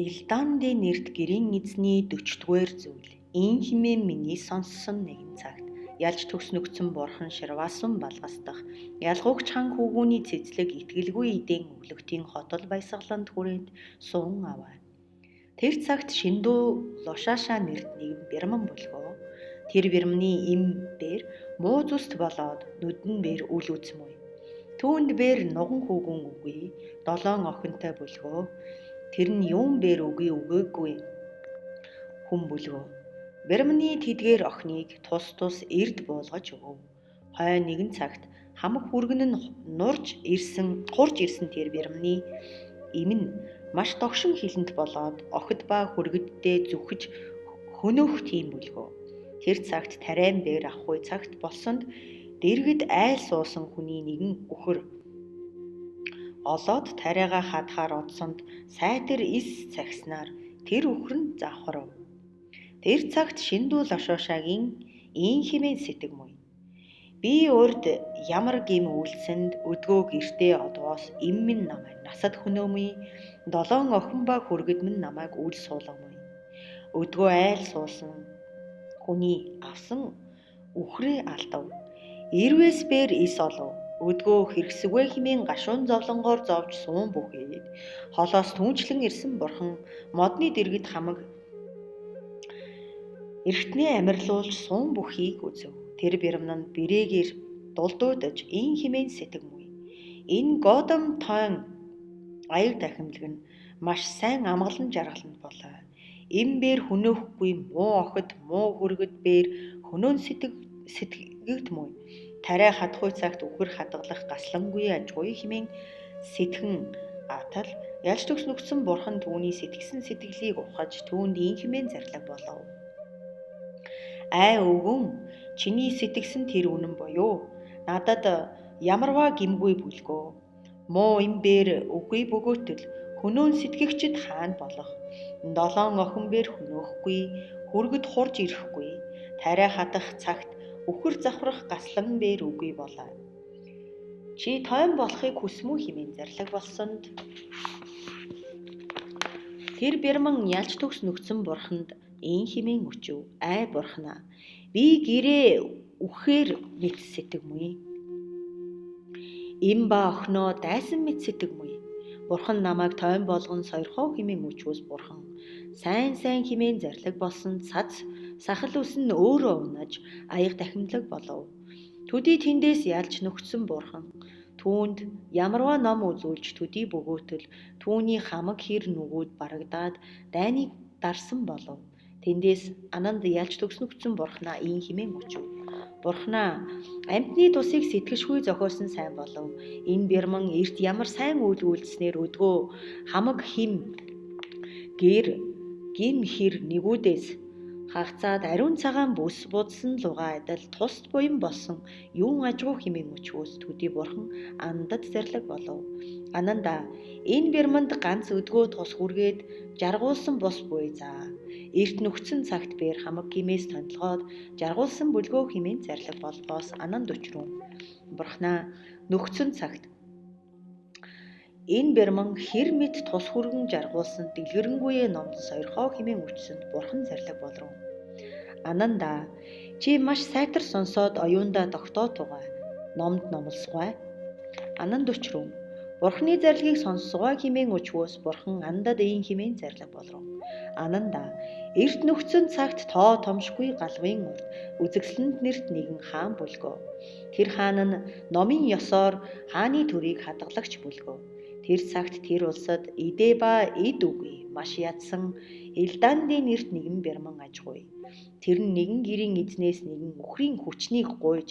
Элдандын нэрт гэрийн эзний 40-р зүйл. Ийн хэмээн миний сонссон нэгэн цагт ялж төгс нөгцөн бурхан Ширваасун Балгас дахь ялгуугч хаан хүүгүүний цэцлэг итгэлгүй эдэн өвлөгтийн хотол баясгаланд хүрээнд суун аваа. Тэр цагт Шиндүү Лушаашаа нэрт нэгэн бэрмэн бөлгөө. Тэр бэрмний эм бээр муу зүст болоод нүдэн бээр үл үзмүй. Түүнд бээр нуган хүүгүн үгүй, долоон охинтой бөлгөө. Тэр нь юун бээр үгүй өгөөгүй хүн бөлгөө. Бэрмний тэдгээр охиныг тус тус эрд буулгаж өгөв. Хойно нэгэн цагт хамаг хүргэн нь нурж ирсэн, хурж ирсэн тэр бэрмний эм нь маш догшин хилэнт болоод охид ба хүргэддээ зүхэж хөнөөх тийм бөлгөө. Тэр цагт тариан бээр авахгүй цагт болсонд дэргэд айл суусан хүний нэгэн үхэр олоод тариагаа хадахаар одсонд сайтар эс цахиснаар тэр үхэр нь завхрав. Тэр цагт Шиндүү Лошоошагийн ийн хэмээн сэтгэмүй. Би урд ямар гэм үйлсэнд өдгөө гэртээ одвоос эм минь намайг насад хөнөөмүй, долоон охин ба хүргэд минь намайг үл суулгамүй. Өдгөө айл суусан хүний авсан үхрээ алдав. Ирвэс бээр эс олов. Өдгөө хэрэгсвэ хэмээн гашуун зовлонгоор зовж суун бүхийд холоос түнчлэн ирсэн бурхан модны дэргэд хамаг эртнээ амарлуулж суун бүхийг үзэв. Тэр бэрмэн нь бэрээгээр дулдуудаж ийн хэмээн сэтгэмүй. Энэ Годом тойн аяг дахимлаг нь маш сайн амгалан жаргаланд болоо. Эм бээр хөнөөхгүй муу охид муу хүргэд бээр хөнөөн сэтгэгдмүй. Тариа хадахгүй цагт үхэр хадгалах гаслангүй ажгүй хэмээн сэтгэн атал ялж төгс нүгсэн бурхан түүний сэтгэсэн сэтгэлийг ухаж түүнд ийн хэмээн зарлаг болов. Ай өвгөн, чиний сэтгэсэн тэр үнэн буюу надад ямарваа гэмгүй бүлгөө. Муу эм бээр үгүй бөгөөтөл хөнөөн сэтгэгчид хаана болох. Долоон охин бээр хөнөөхгүй, хүргэд хурж ирэхгүй. Тариа хадах цагт үхэр завхрах гаслан бээр үгүй болоо. Чи тойм болохыг хүсмүү хэмээн зарлаг болсонд тэр бэрмэн ялж төгс нүгдсэн бурханд ийн хэмээн өчөв. Ай бурхнаа, би гэрээ үхээр мэт сэтгэмүй. Эм ба охиноо дайсан мэт сэтгэмүй. Бурхан намайг тойм болгон сойрхоо хэмээн өчвөс бурхан сайн сайн хэмээн зарлаг болсон цац сахал ус нь өөрөө унаж аяга дахимлаг болов. Төдий тэндээс ялж нөхцсөн бурхан түүнд ямарваа ном үзүүлж төдий бөгөөтөл түүний хамаг хэр нүгүүд барагдаад дайныг дарсан болов. Тэндээс ананд ялж төгснөгдсөн бурхнаа ийн хэмээн өчөв. Бурхнаа, амьтны тусыг сэтгэшгүй зохиосон сайн болов. Энэ бэрмэн эрт ямар сайн үйл үйлдснээр өдгөө хамаг хим гэр гим хэр нэгүүдээс хагацаад ариун цагаан бүс будсан лугаа адил тус буян болсон юун ажгүй хэмээн өчвөөс төдий бурхан андад зарлаг болов. Ананда энэ бэрмэнд ганц өдгөө тус хүргээд жаргуулсан бус буй заа. Эрт нүгдсэн цагт бээр хамаг гимээс тонилгоод жаргуулсан бүлгөө хэмээн зарлаг болбоос ананд өчрүүн. Бурхнаа, нүгдсэн цагт энэ бэрмэн хэр мэт тус хүргэн жаргуулсан дэлгэрэнгүй номд сойрхоо хэмээн өчсөнд бурхан зарлаг болров. Ананда, чи маш сайтар сонсоод оюундаа тогтоо тугай, номд номлосгой. Ананд өчрүүн. Бурхны зарлагыг сонссогоо хэмээн өчвөөс бурхан андад ийн хэмээн зарлаг болров. Ананда, эрт нүгдсэн цагт тоо томшгүй галвын урд үзэгсэлэнд нэрт нэгэн хаан бүлгөө. Тэр хаан нь номын ёсоор хааны төрийг хадгалагч бүлгөө. Тэр цагт тэр улсад идэ ба эд үгүй маш ядсан Элдандын нэрт нэгэн бэрмэн ажгүй. Тэр нь нэгэн гэрийн эзнээс нэгэн үхрийн хүчнийг гуйж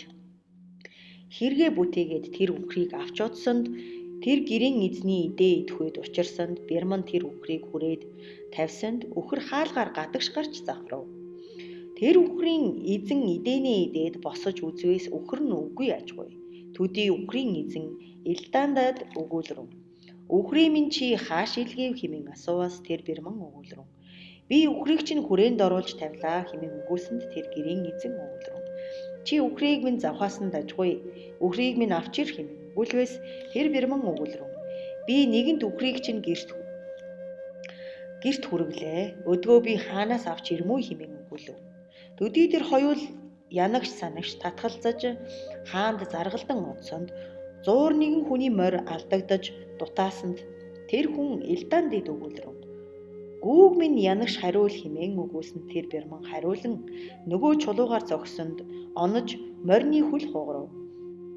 хэрэгээ бүтээгээд тэр үхрийг авч одсонд тэр гэрийн эзний идэ идэхүйд учирсанд бэрмэн тэр үхрийг хүрээд тавьсанд үхэр хаалгаар гадагш гарч завхрав. Тэр үхрийн эзэн идэнээ идээд босож үзвээс үхэр нь үгүй ажгүй. Төдий үхрийн эзэн Элдандад өгүүлрэв. Үхрийн минь чи хааш илгээв хэмээн асууваас тэр бэрмэн өгүүлрэв. Би үхрийг чинь хүрээнд оруулж тавилаа хэмээн өгүүлсэнд тэр гэрийн эзэн өгүүлрэв. Чи үхрийг минь завхаасан дажгүй. Үхрийг минь авч ир хэмээн өгүүлвээс тэр бэрмэн өгүүлрэв. Би нэгэнт үхрийг чинь гэрт Гэрт хүргэлээ. Өдгөө би хаанаас авч ирмүү хэмээн өгүүлв. Төдий тэр хоёул янагч санагч татгалзаж хаанд заргалдан одсонд зуур нэгэн хүний морь алдагдаж дутаасанд тэр хүн Элдаан дэд өгүүлрэв. Гүүг минь янагш хариул хэмээн өгүүлсэн тэр бэрман хариулан нөгөө чулуугаар зогсонд онож морины хөл хугарав.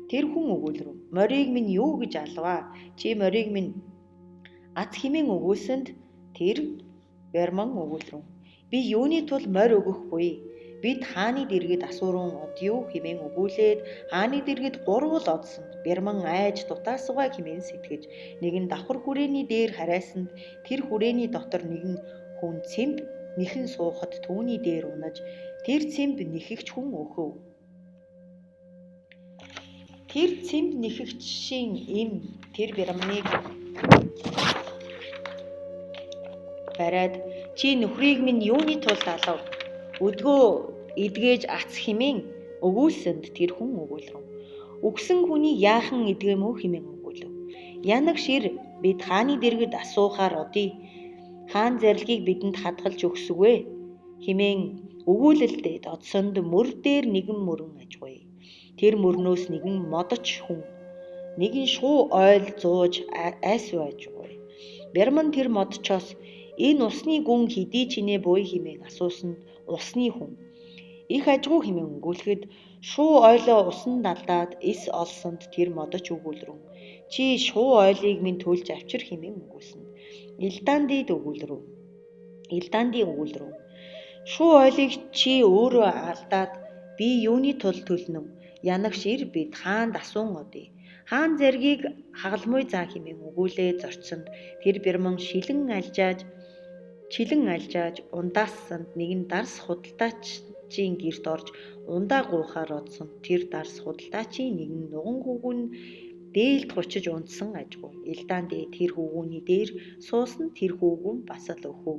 Тэр хүн өгүүлрэв. Морийг минь юу гэж алваа? Чи морийг минь ац хэмээн өгүүлсэнд тэр бэрман өгүүлрэв. Би юуны тул морь өгөхгүй? Бид хааны дэргэд асуурун одъё хэмээн өгүүлээд хааны дэргэд гурвал одсон. Бэрман айж дутаасугай хэмээн сэтгэж нэгэн давхар хүрээний дээр харайсанд тэр хүрээний дотор нэгэн хүн цэмб нэхэн суухад түүний дээр унаж тэр цэмб нэхэгч хүн өхөв. Тэр цэмб нэхэгчийн эм тэр бэрманыг бариад чи нөхрийг минь юуны тулд алав? Өдгөө эдгэж ац хэмээн өгүүлсэнд тэр хүн өгүүлрэв. Үгсэн хүний яахан эдгэм үү хэмээн өгүүлв. Янаг шир бид хааны дэргэд асуухаар одъё. Хаан зарлигийг бидэнд хадгалж өгсөгвэ хэмээн өгүүлэлдээд одсонд мөр дээр нэгэн мөрөн ажгүй. Тэр мөрнөөс нэгэн модоч хүн нэгэн шуу ойл зууж айсуу ажгүй. Бэрман тэр модчоос энэ усны гүн хэдий чинээ буй хэмээн асуусанд усны хүн их ажгүй хэмээн өгүүлэхэд шуу ойлоо усанд алдаад эс олсонд тэр модоч өгүүлрэв. Чи шуу ойлыг минь төлж авчир хэмээн өгүүлсэн. Элдаан дэд өгүүлрэв. Элдаандын өгүүлрэв. Шуу ойлыг чи өөрөө алдаад би юуны тулд төлнө? Янагш ир бид хаанд асуун одъё. Хаан зэргийг хагалмуй заа хэмээн өгүүлээ зорцсонд тэр бэрман шилэн алжааж ундаасанд нэгэн дарс худалдаачийн гэрт орж ундаа гуйхаар одсон. Тэр дарс худалдаачийн нэгэн нуган хүүгүн дээлд хучиж унтсан ажгүй. Элдаан дээ тэр хүүгүүний дээр суусан тэр хүүгүн бас л өхөв.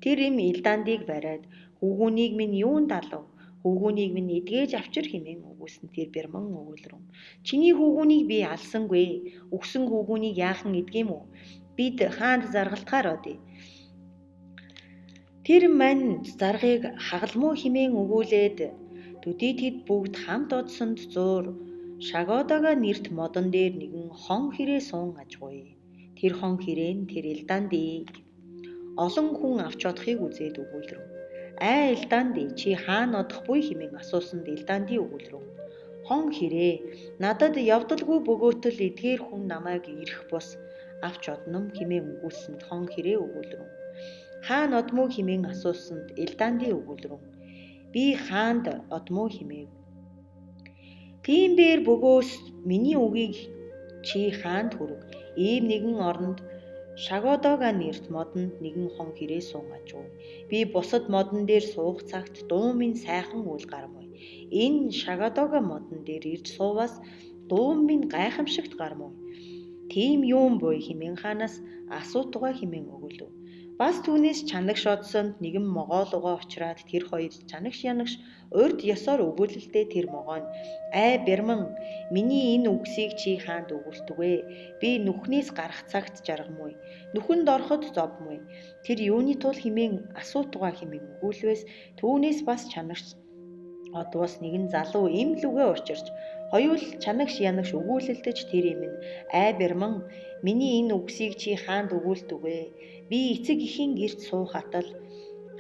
Тэр эм Элдаандыг бариад хүүгүүнийг минь юунд алав? Хүүгүүнийг минь эдгэж авчир хэмээн өгүүлсэн тэр бэрман өгүүлрэв. Чиний хүүгүүнийг би алсангүй. Үхсэн хүүгүүнийг яахан эдгэм үү? Бид хаанд заргалтгаар одъё. Тэр мань заргыг хагалмуу хэмээн өгүүлээд төдий тэд бүгд хамт одсонд зуур Шагодага нэрт модон дээр нэгэн хон хэрээ суун ажгүй. Тэр хон хэрээ нь тэр Элдаандыг олон хүн авч одохыг үзээд өгүүлрэв. Ай Элдаанди чи хаана одох буй хэмээн асуусанд Элдаанди өгүүлрэв. Хон хэрээ надад явдалгүй бөгөөтөл эдгээр хүн намайг ирэх бус авч одном хэмээн өгүүлсэнд хон хэрээ өгүүлрэв. Хаана одмоо хэмээн асуусанд Элдаанди өгүүлрэв. Би хаанд одмоо хэмээв. Тийм бээр бөгөөс миний үгийг чи хаанд хүрэг. Ийм нэгэн оронд Шагодога нэрт модонд нэгэн хон хэрээ суун ажуу. Би бусад модон дээр суух цагт дуу минь сайхан үл гармуй. Энэ Шагодога модон дээр ирж сууваас дуу минь гайхамшигт гармуй. Тийм юм буй хэмээн хаанаас асуутгаа хэмээн өгүүлв. Бас түүнээс чанагш одсонд нэгэн могоолугоо учраад тэр хоёр чанагш янагш урд ёсоор өгүүлэлдээ тэр могоо нь ай бэрман миний энэ үгсийг чи хаанд өгүүлтүгэ. Би нүхнээс гарах цагт жаргамуй. Нүхэнд ороход зовмуй. Тэр юуны тул хэмээн асуутгаа хэмээн өгүүлвээс түүнээс бас чанагш одвоос нэгэн залуу эм лүгээ учирч хоёул чанагш янагш өгүүлэлдэж тэр эм нь ай бэрман миний энэ үгсийг чи хаанд өгүүлтүгэ. Би эцэг эхийн гэрт суух атал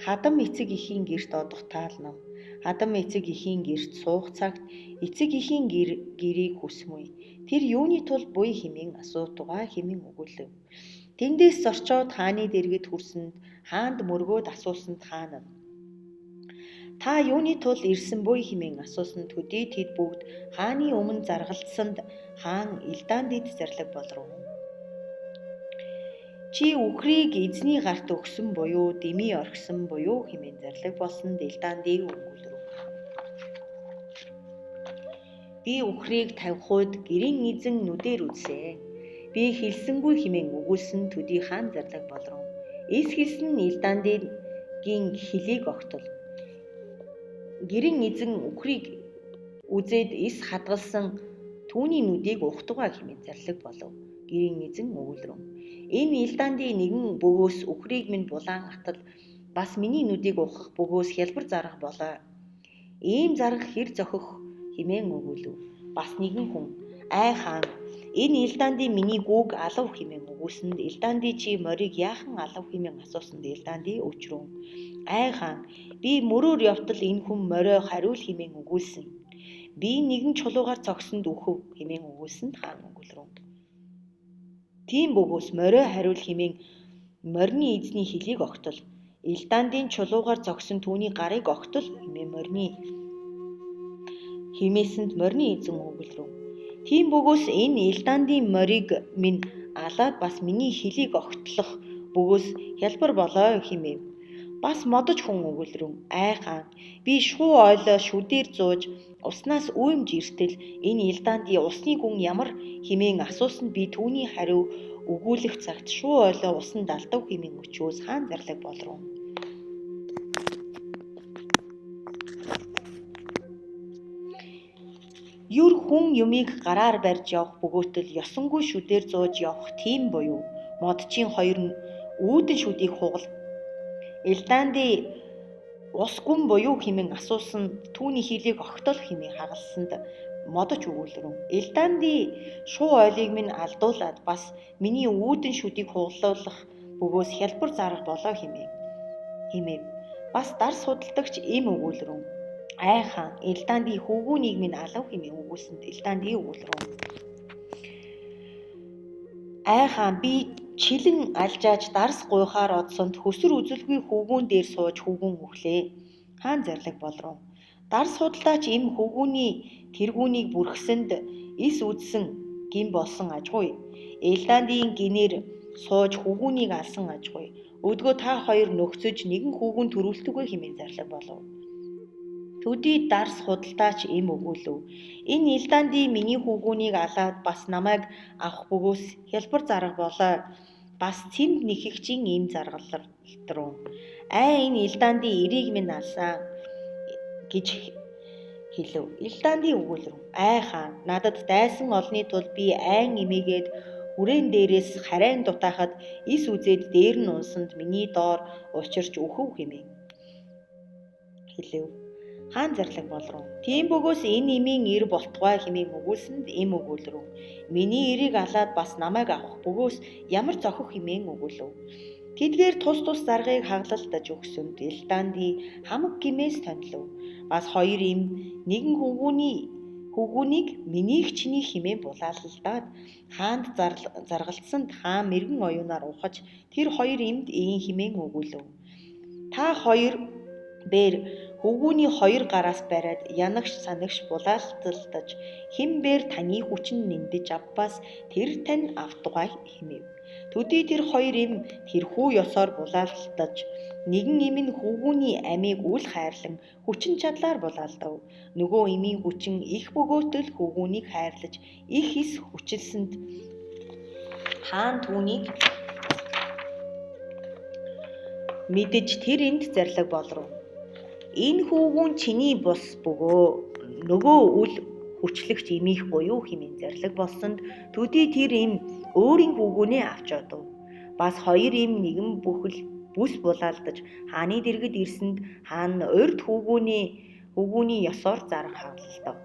хадам эцэг эхийн гэрт одох таалнам. Хадам эцэг эхийн гэрт суух цагт эцэг эхийн гэрийг хүсмүй. Тэр юуны тул буй хэмээн асуутгаа хэмээн өгүүлэв. Тэндээс зорчоод хааны дэргэд хүрсэнд хаанд мөргөөд асуусанд хаан нь та юуны тул ирсэн буй хэмээн асуусан төдий тэд бүгд хааны өмнө заргалдсанд хаан Элдаандид зарлиг болров. Чи үхрийг эзний гарт өгсөн буюу дэмий орхисон буюу хэмээн зарлиг болсонд Элдаандыг өгүүлрэв. Би үхрийг тавих үед гэрийн эзэн нүдээр үзсэн. Би хэлсэнгүй хэмээн өгүүлсэн төдий хаан зарлиг болров. Эс хэлсэн нь Элдаандгийн хөлийг огтол. Гэрийн эзэн үхрийг үзээд эс хадгалсан түүний нүдийг ухтугай хэмээн зарлиг болов. Гэрийн эзэн өгүүлрэн. Энэ Илдаандын нэгэн бөгөөс үхрийг минь булаан атал бас миний нүдийг ухах бөгөөс хялбар зарга болоо. Ийм зарга хэр зохих хэмээн өгүүлв. Бас нэгэн хүн ай хаан энэ Илдаандын миний гүүг алав хэмээн өгүүлсэнд Илдаанди чи морийг яахан алав хэмээн асуусанд Илдаанди өчрөн. Ай хаан би мөрөөр явтал энэ хүн морио хариул хэмээн өгүүлсэн. Би нэгэн чулуугаар цогсонд үхв хэмээн өгүүлсэнд хаан өгүүлрэн. Тийм бөгөөс морио хариул хэмээн морины эзний хэлийг огтол. Илдаандын чулуугаар цогсон түүний гарыг огтол хэмээн морины хэмээсэнд морины эзэн өгүүлрэн. Тийм бөгөөс энэ Илдаандын морийг минь алаад бас миний хэлийг огтлох бөгөөс хялбар болоо хэмээв. Бас модож хүн өгүүлрэн. Ай хаан би шуу ойлоо шүдээр зууж уснаас үймж иртэл энэ Илдаандын усны гүн ямар хэмээн асуусанд би түүний хариу өгүүлэх цагт шуу ойлоо усанд алдав хэмээн өчөөс хаан зарлаг болров. Юр хүн юмыг гараар барьж явах бөгөөтөл ёсонгүй шүдээр зууж явах тийм буюу модчийн хоёр нь үүдэн шүдийг хугал. Илдаанди ус гүн буюу хэмээн асуусан түүний хөлийг огтол хэмээн хагалсанд модож өгүүлрэн. Илдаанди шуу ойлыг минь алдуулаад бас миний үүдэн шүдийг хугалуулах бөгөөс хялбар зарга болоо хэмэв. Бас дарс худалдагч им өгүүлрэн. Ай хаан Илдаанди хүүгүүнийг минь алав хэмээн өгүүлсэнд Илдаанди өгүүлрэн. Ай хаан би чилэн алжааж дарс гуйхаар одсонд хөсөр үзэлгүй хүүгүүн дээр сууж хүүгүүн өглөө. Хаан зарлаг болров. Дарс худалдаач им хүүгүүний тэргүүнийг бүрхсэнд эс үзсэн гин болсон ажгүй. Илдаандын гинээр сууж хүүгүүнийг алсан ажгүй. Өдгөө та хоёр нөхцөж нэгэн хүүгүүн төрүүлтүгүй хэмээн зарлаг болов. Төдий дарс худалдаач им өгүүлв. Энэ Илдаандын миний хүүгүүнийг алаад бас намайг авах бөгөөс хялбар зарга болоо. Бас цэмд нэхэгчийн им заргалруу. Ай энэ Илдаандын эрийг минь алсан гэж хэлв. Илдаандын өгүүлрэн. Ай хаан надад дайсан олны тул би айн эмээгээд хүрээн дээрээс харайн дутаахад эс үзээд дээр нь унсанд миний доор учирч үхв хэмээн хэлв. Хаан зарлаг болров. Тийм бөгөөс энэ эмийн эр болтугай хэмээн өгүүлсэнд эм өгүүлрэн. Миний эрийг алаад бас намайг авах бөгөөс ямар зохих хэмээн өгүүлв. Тэдгээр тус тус заргыг хаглалтаж өгсөнд Илдаанди хамаг гимээс тонилов. Бас хоёр эм нэгэн хүүгүүнийг минийх чиний хэмээн булаалдаад хаанд заргалдсанд хаан мэргэн оюунаар ухаж тэр хоёр эмд ийм хэмээн өгүүлв. Та хоёр бээр хүүгүүний хоёр гараас бариад янагш санагш булаалталдаж хэн бээр таны хүчин нэндэж авбаас тэр тань автугай хэмээв. Төдий тэр хоёр эм тэрхүү ёсоор булаалтаж нэгэн эм нь хүүгүүний амийг үл хайрлан хүчин чадлаар булаалдав. Нөгөө эмийн хүчин их бөгөөтөл хүүгүүнийг хайрлаж их эс хүчилсэнд хаан түүнийг мэдэж тэр энд зарлаг болров. Энэ хүүгүүн чиний бус бөгөө нөгөө үл хүчлэгч эмийнх буюу хэмээн зарлаг болсонд төдий тэр эм өөрийн хүүгүүнээ авч одов. Бас хоёр эм нэгэн бүхэл бүс булаалдаж хааны дэргэд ирсэнд хаан урд хүүгүүний ёсоор зарга хагалдав.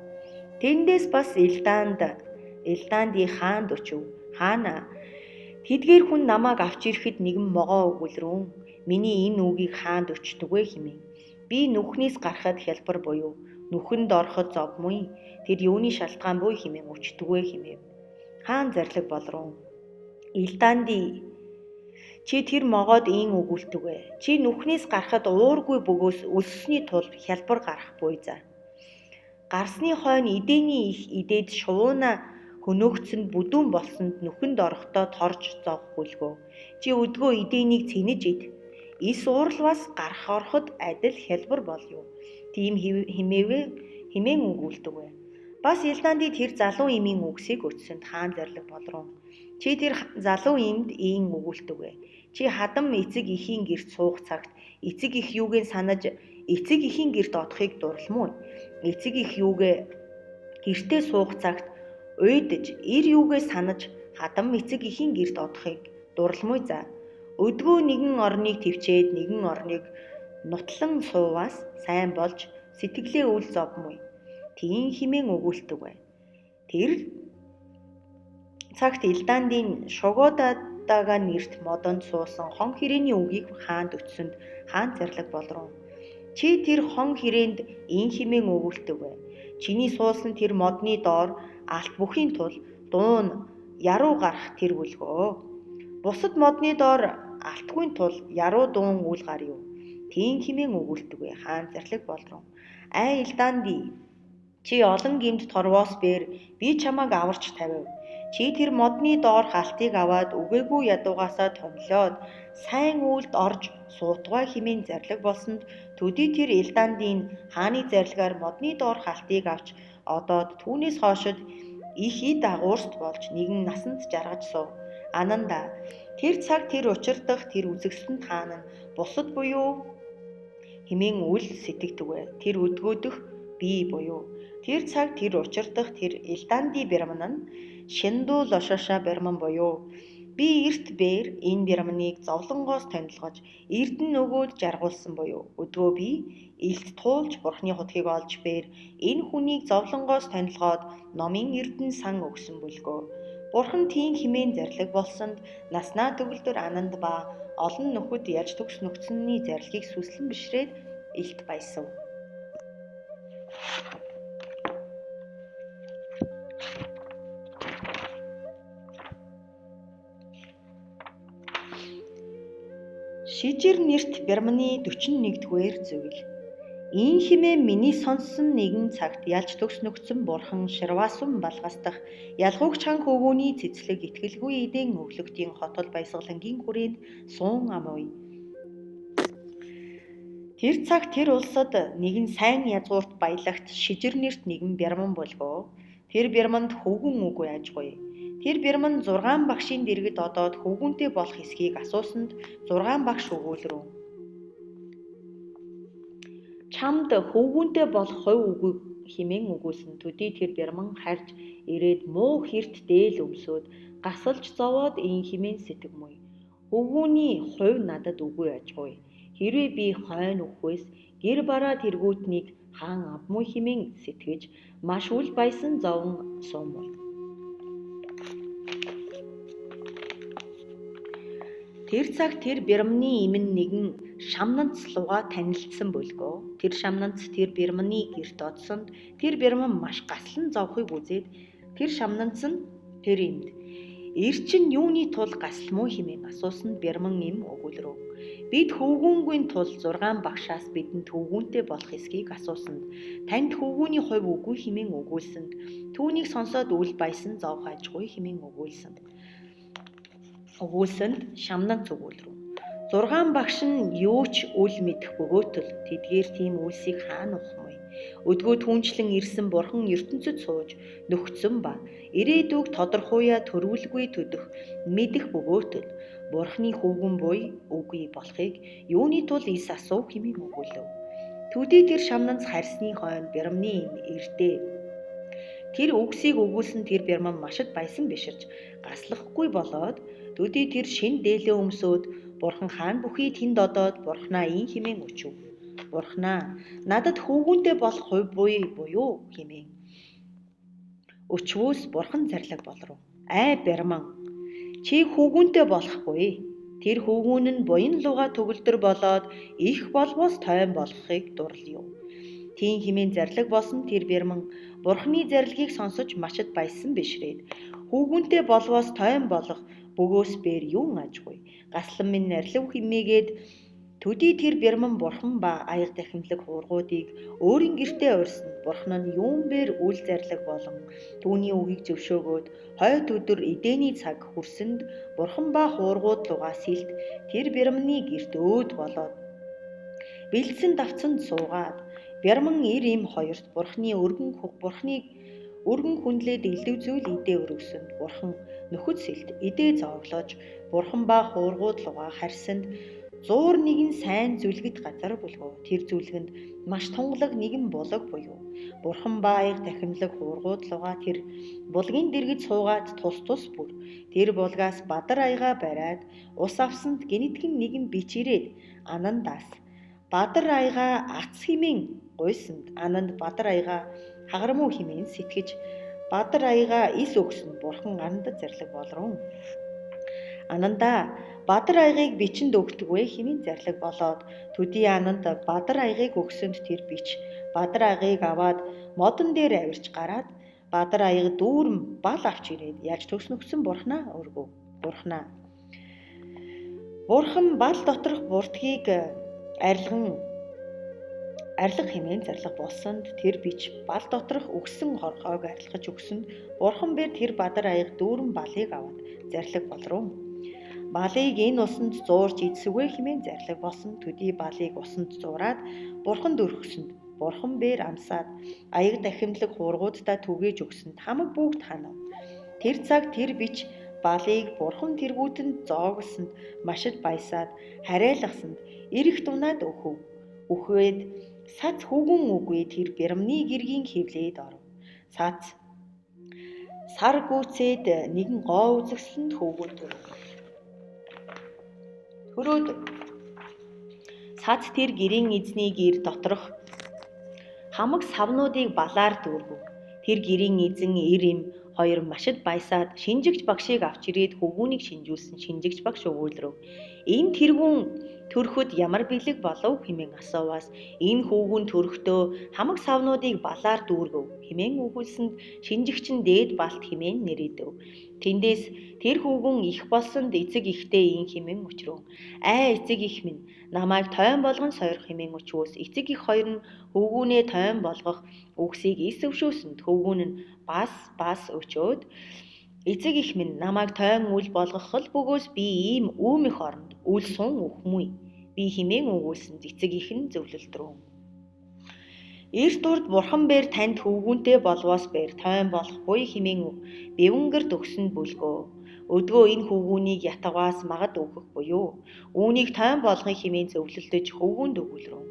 Тэндээс бас Илдаанди хаанд очив. Хаана тэдгээр хүн намайг авч ирэхэд нэгэн могоо өгүүлрүүн. Миний энэ үгийг хаанд өчтөгөө хэмээн. Би нүхнээс гарахад хялбар буюу нүхэнд ороход зовмуй. Тэр юуны шалтгаан буй хэмээн өчтөгөө хэмээв. Хаан зарлаг болров. Илдаанди чи тэр могоод ийн өгүүлтүгэ. Чи нүхнээс гарахад уургүй бөгөөс өлссөний тул хялбар гарах буй за. Гарсны хойно идэний их идээд шувууна хөнөөгдсөнд бүдүүн болсонд нүхэнд орохдоо торж зовх бүлгөө. Чи өдгөө идэнийг цэнэж ид. Эс уурлаас гарах ороход адил хялбар болёо. Тийм хэмээн өгүүлдэг. Бас Илдаанди тэр залуу эмийн үгсийг өтсөнд хаан зарлаг болров. Чи тэр залуу эмд ийн өгүүлдэг. Чи хадам эцэг эхийн гэрт суух цагт эцэг их юуг нь санаж эцэг эхийн гэрт одохыг дурлам уу? Эцэг их юугээ гэртээ суух цагт уйдаж эр юугээ санаж Хадам эцэг эхийн гэрт одохыг дурламуй за. Өдгөө нэгэн орныг төвчээд нэгэн орныг нутлан сууваас сайн болж сэтгэлээ үл зовмуй. Тийм хэмээн өгүүлдэг бай. Тэр цагт Илдаандын Шугудадаага нэрт модонд суусан хон хэрээний үгийг хаанд өтсөнд хаан зарлаг болрон. Чи тэр хон хэрээнд ийн хэмээн өгүүлдэг бай. Чиний суусан тэр модны доор алт бүхийн тул дуун яруу гарах тэр бүлгөө. Бусад модны доор алтгүй тул яруу дуун үл гар юу. Тийм хэмээн өгүүлдэг бай. Хаан зарлаг болрон. Ай Илдаанди, чи олон гэмт торвоос бээр би чамайг аварч тавив. Чи тэр модны доорх алтыг аваад үгээгүй ядуугаасаа томлоод сайн үйлд орж суутгай хэмээн зарлаг болсонд төдий тэр Илдаандийн хааны зарлагаар модны доорх алтыг авч одоод түүнээс хоошид их эд агуурст болж нэгэн насанд жаргаж сув. Ананда, тэр цаг тэр учирдах тэр үзэгсэнд хаан нь бусад буюу хэмээн үл сэтгэдэг бай. Тэр өдгөөдөх би буюу тэр цаг тэр учирдах тэр Илдаанди бирман нь Шиндүү лошоша бирман буюу би эрт бээр энэ бирманыг зовлонгоос тонилгож эрдэн нөгөөд жаргуулсан буюу өдгөө би илт туулж бурхны хутгийг олж бээр энэ хүнийг зовлонгоос тонилгоод номын эрдэн сан өгсөн бүлгөө. Бурхан тийм хэмээн зарлаг болсонд наснаа төгөлдөр Ананд ба олон нөхөд ялж төгс нөхцөнний зарлагыг сүслэн бишрээд илт баясав. Шижир нэрт Бирманы 41-р зүйл. Ийн хэмээн миний сонссон нэгэн цагт ялж төгс нөхцөн бурхан Ширвасун балгасдах ялгуугч хан хөвгүүний цэцлэг итгэлгүй эдэн өглөгтийн хотол баясгалангийн хүрээнд суун амуй. Тэр цаг тэр улсад нэгэн сайн язгуурт баялагт шижир нэрт нэгэн бярман болгоо. Тэр бярманд хөвгүн үгүй ажгүй. Тэр бярман 6 багшийн дэргэд одоод хөвгүнтэй болох эсхийг асуусанд 6 багш өгүүлрүү. Чамд хөвгүнтэй болох хувь үгүй хэмээн өгүүлсэн. Төдий тэр бярман харж ирээд муу хэрт дээл өмсөөд гасалж зовоод ийн хэмээн сэтгэмүй. Хөвгүүний хувь надад үгүй ажгүй. Хэрвээ би хойно үхвээс гэр бараа тэргүүтнийг хаан авмуу хэмээн сэтгэж маш үл баясан зовон суумул. Тэр цаг тэр бирмны эмэн нэгэн шамнанц лугаа танилцсан бөлгөө. Тэр шамнанц тэр бирмны гэрт одсонд тэр бирман маш гаслан зовхыг үзээд тэр шамнанц нь тэр эмд эр чинь юуны тул гаслам уу хэмээн асуусанд бирман эм өгүүлрөө. Бид хөвгүүнгүй тул 6 багшаас бидэнд хөвгүүнтэй болох эсхийг асуусанд танд хөвгүүний хувь үгүй хэмээн өгүүлсэнд түүнийг сонсоод үл баясан зовх ажгүй хэмээн өгүүлсэн. Өгүүлсэнд шамнанц өгүүлрүү. 6 багш нь юу ч үл мэдэх бөгөөтөл тэдгээр тийм үйлсийг хаана ухмыг. Өдгөө түнчлэн ирсэн бурхан ертөнцид сууж нөхцөн ба ирээдүг тодорхоя төрүүлгүй төдөх мэдэх бөгөөтөл бурханы хөвгүн буй үгүй болохыг юуны тул ис асуув хэмээн өгүүлэв. Төдий тэр шамнанц харьсны хойно бирмны им эрдээ. Тэр үгсийг өгүүлсэн тэр бирман машид баясан биширч гаслахгүй болоод төдий тэр шин дээлээ өмсөөд бурхан хаан бүхий тэнд одоод бурхнаа ийн хэмээн өчөв. Бурхнаа надад хөвгүнтэй болох хувь буюу хэмээн өчвөөс бурхан зарлаг болров. Ай бирман, чи хөвгүнтэй болохгүй. Тэр хөвгүүн нь буян луга төгөлдөр болоод их болбоос тойм болохыг дурлая. Тийм хэмээн зарлаг болсон тэр бирман бурханы зарлагыг сонсож машид баясан бишрээд хөвгүнтэй болвоос тойм болох бөгөөс бээр юун ажгүй. Гаслан минь нарилав хэмээгээд төдий тэр бирман бурхан ба аяг дахимлаг хуургуудыг өөрийн гэртээ урьсан бурхан нь юун бээр үл зарлаг болон түүний үгийг зөвшөөгөөд хойд өдөр эдэний цаг хүрсэнд бурхан ба хуургууд лугаас хилт тэр бирманы гэрт өөд болоод бэлдсэн давцанд суугаад бирман эр им хоёрт бурханы өргөн хүндлээд элдв зүйл идээ өргөсөнд бурхан нөхөд сэлт идээ зовлож бурхан ба хуургууд лугаа харьсанд Зуур нэгэн сайн зүлгэт газар бүлгөө. Тэр зүлгэнд маш тунгалаг нэгэн булаг буюу бурхан ба аяг тахимлаг хуургуудлууга тэр булгийн дэргэд суугаад тус тус бүр тэр булгаас бадар аяга бариад ус авсанд гинэтгэн нэгэн бич ирээд Анандаас бадар аяга ац хэмээн гуйсанд Ананд бадар аяга хагармуу хэмээн сэтгэж бадар аяга ис өгсөн бурхан Анандад зарлаг болрон. Ананда бадар аягийг бичинд өгдөг вэ хэмээн зарлаг болоод төдий Ананд бадар аягийг өгсөнд тэр бич бадар аягийг аваад модон дээр авирч гараад бадар аяг дүүрэн бал авч ирээд яаж төгс нөхсөн бурхнаа өргөв. Бурхнаа. Бурхан бал доторх буртгийг арилган арилга хэмээн зарлага болсонд тэр бич бал доторх өгсөн хорхойг арилгаж өгсөнд бурхан бэр тэр бадар аяг дүүрэн балыг аваад зарлаг болроо. Балыг энэ усанд зуурч идсэвэ хэмээн зарлаг болсон төдий балыг усанд зуураад бурханд өргөсөнд бурхан бээр амсаад аяг дахимлаг хуургууддаа түгээж өгсөнд хамаг бүгд ханав. Тэр цаг тэр бич балыг бурхан тэргүүтэнд зооглосонд машид баясаад харайлгасанд эрэх дунаад өхөв. Үхээд сац хүүгүн үгүй тэр бэрмний гэргийн хэвлээд оров. Сац сар гүйцээд нэгэн гоо үзэгсэлэнд хүүгүн төрөв. Төрөөд сац тэр гэрийн эзний гэр доторх хамаг савнуудыг балаар дүүргэв. Тэр гэрийн эзэн эр эм хоёр машид баясаад шинжигч багшийг авч ирээд хөвгүүнийг шинжүүлсэн шинжигч багш өгүүлрэв. Энэ тэргүүн төрөхөд ямар бэлэг болов хэмээн асууваас энэ хүүгүн төрөхдөө хамаг савнуудыг балаар дүүргэв хэмээн өгүүлсэнд шинжигч нь дээд балт хэмээн нэрийдэв. Тэндээс тэр хүүгүн их болсонд эцэг ихтэй ин хэмээн өчрөв. Аа эцэг их минь намайг тойн болгон сойрох хэмээн өчвөөс эцэг их хоёр нь хөвгүүнээ тойн болгох үгсийг ис өвшөөсөнд хөвгүүн нь бас бас өчөөд эцэг их минь намайг тойн үл болгох л бөгөөс би ийм үүмэх оронд үл сун үхмүй би хэмээн өгүүлсэнд эцэг их нь зөвлөлдрөө. Эрт урд бурхан бээр танд хөвгүүнтэй болвоос бээр тойн болохгүй хэмээн бэвэнгэрт өгсөнд бүлгөө. Өдгөө энэ хөвгүүнийг ятгаваас магад өөхөх буюу үүнийг тойн болгоё хэмээн зөвлөлдөж хөвгүүнд өгүүлрэв.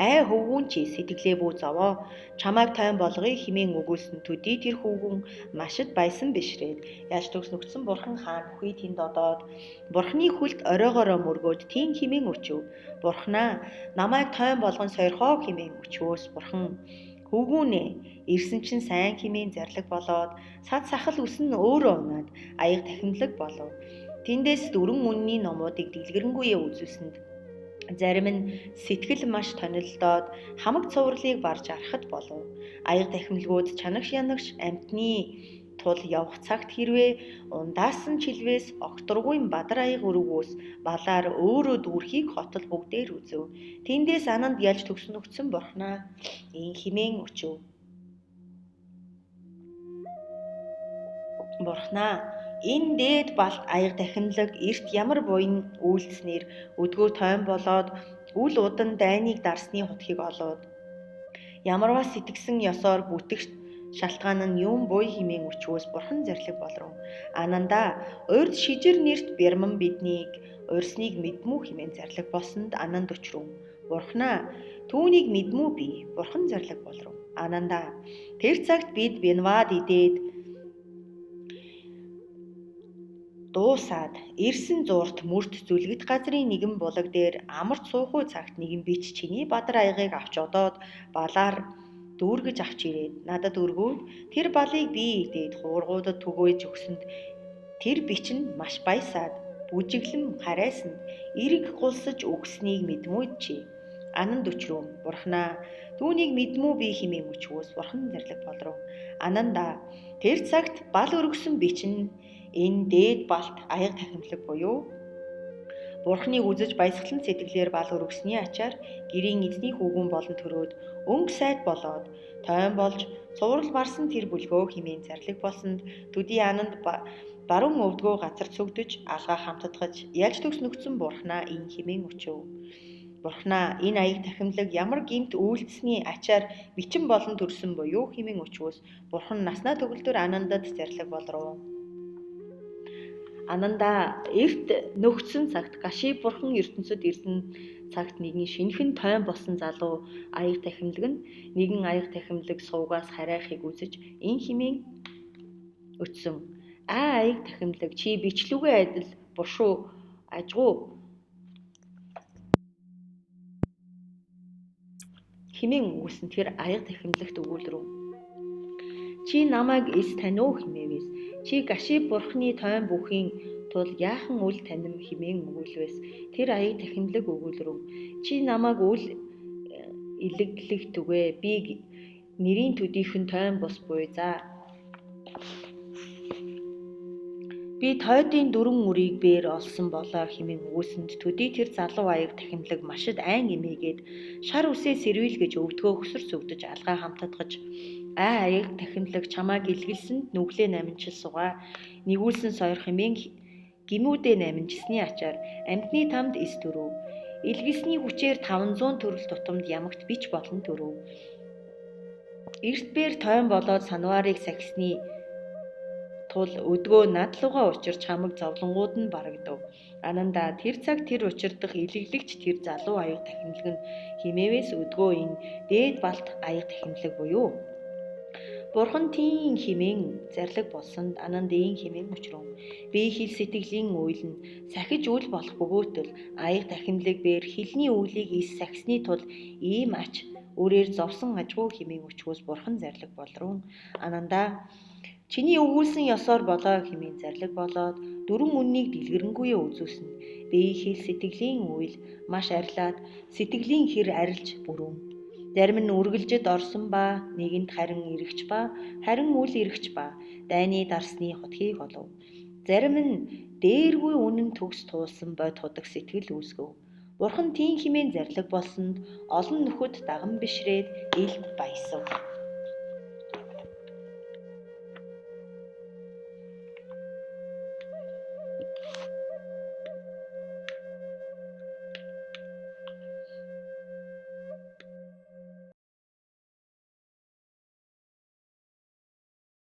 Ай хөвгүүн чи сэтгэлээ бүү зовоо чамайг тойн болгоё хэмээн өгүүлсэн төдий тэр хөвгүүн машид баясан бишрээд яаж төгс нүгдсэн бурхан хаан бүхий тэнд одоод бурханы хүлд оройгоороо мөргөөд тийм хэмээн өчөв. Бурханаа намайг тойн болгон сойрхоо хэмээн өчвөөс бурхан хөвгүүнээ ирсэн чинь сайн хэмээн зарлаг болоод сад сахал үсэн нь өөрөө унаад аяг тахимлаг болов. Тэндээс дөрвөн үнний номуудыг дэлгэрэнгүй үзүүлсэнд зарим нь сэтгэл маш тонилдоод хамаг цувралыг барж арахад болов. Аяг тахимлгууд чанагш янагш амьтны тул явах цагт хэрвээ ундаасан чилвээс огторгуйн бадар аяг өргөөс балаар өөрөө дүүрхийг хотол бүгдээр үзэв. Тэндээс Ананд ялж төгснөгдсөн бурхнаа ин хэмээн өчөв. Бурхнаа энэ дээд балт аяг дахинлаг эрт ямар буян үйлдснээр өдгөө тойн болоод үл удан дайныг дарсны хутгийг олоод ямарваа сэтгсэн ёсоор бүтэх шалтгаан нь юм буй хэмээн өчвөөс бурхан зарлиг болров. Ананда урд шижир нэрт бэрмэн биднийг урьсныг мэдмүү хэмээн зарлиг болсонд Ананд өчрөв. Бурхнаа түүнийг мэдмүү би бурхан зарлиг болров. Ананда тэр цагт бид Бенвад идээд дуусаад ирсэн зуурт мөрт зүлгэт газрын нэгэн булаг дээр амарч суухгүй цагт нэгэн бич чиний бадар аягийг авч одоод балаар дүүргэж авч ирээд надад өргөөд тэр балыг би идээд хуургуудад түгээж өгсөнд тэр бич нь маш баясаад бүжиглэн харайсанд эрг гулсаж өгснийг мэдмүүд чи. Ананд өчрөө бурхнаа түүнийг мэдмүү би хэмээн өчвөөс бурхан зарлаг болров. Ананда тэр цагт бал өргөсөн бич нь энэ дээд балт аяг тахимлаг буюу бурхныг үзэж баясгалан сэтгэлээр бал өргөсний ачаар гэрийн эзний хүүгүн болон төрөөд өнгө сайд болоод тойн болж цуврал барсан тэр бүлгөө хэмээн зарлиг болсонд төдий Ананд баруун өвдгөө газар цөгдөж алгаа хамтдгаж ялж төгс нүгдсэн бурхнаа ин хэмээн өчөв. Бурхнаа энэ аяг тахимлаг ямар гэмт үйлдсэний ачаар бичин болон төрсөн буюу хэмээн өчвөөс бурхан наснаа төгөлдөр Анандад зарлиг болров. Ананда, эрт нөхцөн цагт Гаши бурхан ертөнцид ирсэн цагт нэгэн шинэхэн тойм болсон залуу аяг тахимлаг нь нэгэн аяг тахимлаг суугаас харайхыг үзэж ин хэмээн өтсөн. Аа, аяг тахимлаг, чи бичлүгээ адил бушуу ажгуу хэмээн өгүүлсэн тэр аяг тахимлагт өгүүлрүү. Чи намайг эс таниу хэмээвээс, чи Гаши бурхны тойм бүхийн тул яахан үл таним хэмээн өгүүлвэс тэр аяг тахимлаг өгүүлрүү. Чи намайг үл илэглэх түгэ, би нэрийн төдийхөн тойм бус буй за. Би тойдын дөрвөн үрийг бээр олсон болоо хэмээн өгүүлсэнд төдий тэр залуу аяг тахимлаг машид айн эмээгээд шар үсээ сэрүүл гэж өвдгөө хөсөр сүгдэж алгаа хамтатгаж аа, аяг тахимлаг, чамааг илгэлсэнд нүглээ намжил сугаа нэгүүлсэн сойр хэмээн гимүүдээ намжилсны ачаар амьтны тамд эс төрөв. Илгэлсний хүчээр 500 төрөл тутамд ямагт бич болон төрөв. Эрт бээр тойм болоод санваарыг сахисны тул өдгөө над лугаа учирч хамаг зовлонгууд нь барагдав. Ананда, тэр цаг тэр учирдах илэглэгч тэр залуу аяг тахимлаг нь химээвээс өдгөө энэ дээд балт аяг тахимлаг буюу Бурхан тийм хэмээн зарлиг болсонд Ананд ийм хэмээн учрав. Би хил сэтгэлийн үйл нь сахиж үл болох бөгөөтөл аяг тахимлаг бээр хилний үйлийг ис сахисны тул ийм ач өөрөөр зовсон ажгүй хэмээн өчгөөс бурхан зарлиг болрун. Ананда, чиний өгүүлсэн ёсоор болоо хэмээн зарлиг болоод дөрвөн үннийг дэлгэрэнгүй үзүүлсэн. Би хил сэтгэлийн үйл маш арилаад сэтгэлийн хэр арилж бүрүүн. Зарим нь үргэлжид орсон ба нэгэнд харин эргэж ба харин үл эргэж ба дайны дарсны хотхийг олов. Зарим нь дээргүй үнэн төгс туулсан бод худаг сэтгэл үүсгэв. Бурхан тийм хэмээн зарлиг болсонд олон нөхөд даган бишрээд илд баясав.